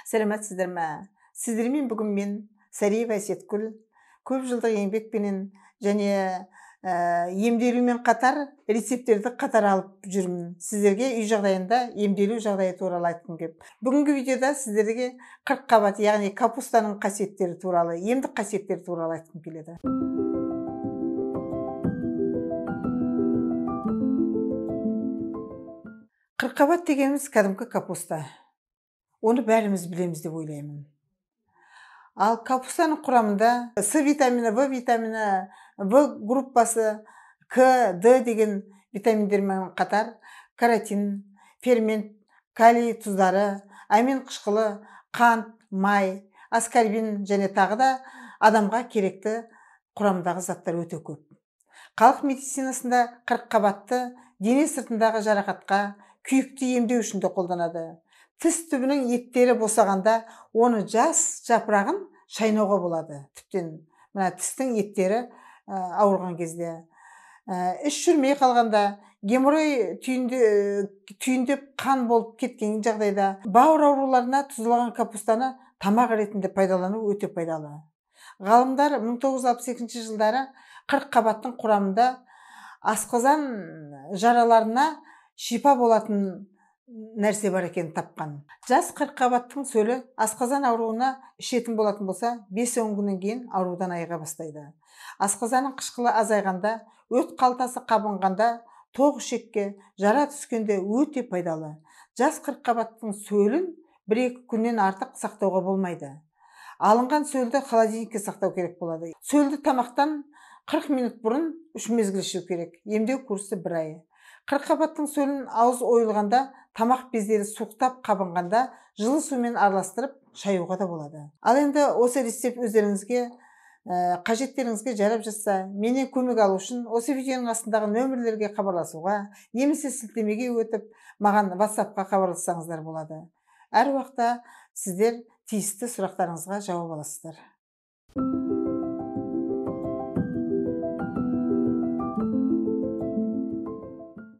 Сәлеметсіздер ме? Сіздермен бүгін мен Сариева Әсеткүл көп жылдық еңбекпенен және емделумен қатар рецепттерді қатар алып жүрмін. Сіздерге үй жағдайында емделу жағдайы туралы айтқым келіп. Бүгінгі видеода сіздерге қырыққабат, яғни капустаның қасиеттері туралы, емдік қасиеттері туралы айтқым келеді. Қырыққабат дегеніміз кәдімгі капуста. Оны бәріміз білеміз деп ойлаймын. Ал капустаның құрамында С витамині, В витамині, В группасы, К, Д деген витаминдермен қатар каротин, фермент, калий тұздары, амин қышқылы, қант, май, аскорбин және тағы да адамға керекті құрамдағы заттар өте көп. Халық медицинасында қырыққабатты дене сыртындағы жарақатқа, күйікті емдеу үшін де қолданады. Тіс түбінің еттері босағанда оны жас жапырағын шайнауға болады. Тіптен мына тістің еттері ауырған кезде, іш жүрмей қалғанда, геморрой түйіндеп қан болып кеткен жағдайда, бауыр ауруларына тұздалған капустаны тамақ ретінде пайдалану өте пайдалы. Ғалымдар 1962 жылдары қырыққабаттың құрамында асқазан жараларына шипа болатын нәрсе бар екенін тапқан. Жас қырыққабаттың сөлі асқазан ауруына ішетін болатын болса, 5-10 күннен кейін аурудан айыға бастайды. Асқазанның қышқылы азайғанда, өт қалтасы қабынғанда, тоқ ішекке жара түскенде өте пайдалы. Жас қырыққабаттың сөлін 1-2 күннен артық сақтауға болмайды. Алынған сөлді холодильникке сақтау керек болады. Сөлді тамақтан 40 минут бұрын 3 мезгіл ішу керек. Емдеу курсы 1 ай. Қырыққабаттың сөлін ауыз ойылғанда, тамақ бездері суықтап қабынғанда жылы сумен араластырып шаюға да болады. Ал енді осы рецепт өздеріңізге қажеттеріңізге жарап жатса, менен көмек алу үшін осы видеоның астындағы нөмірлерге хабарласуға немесе сілтемеге өтіп, маған WhatsApp-қа хабарлассаңыздар болады. Әр уақытта сіздер тиісті сұрақтарыңызға жауап аласыздар.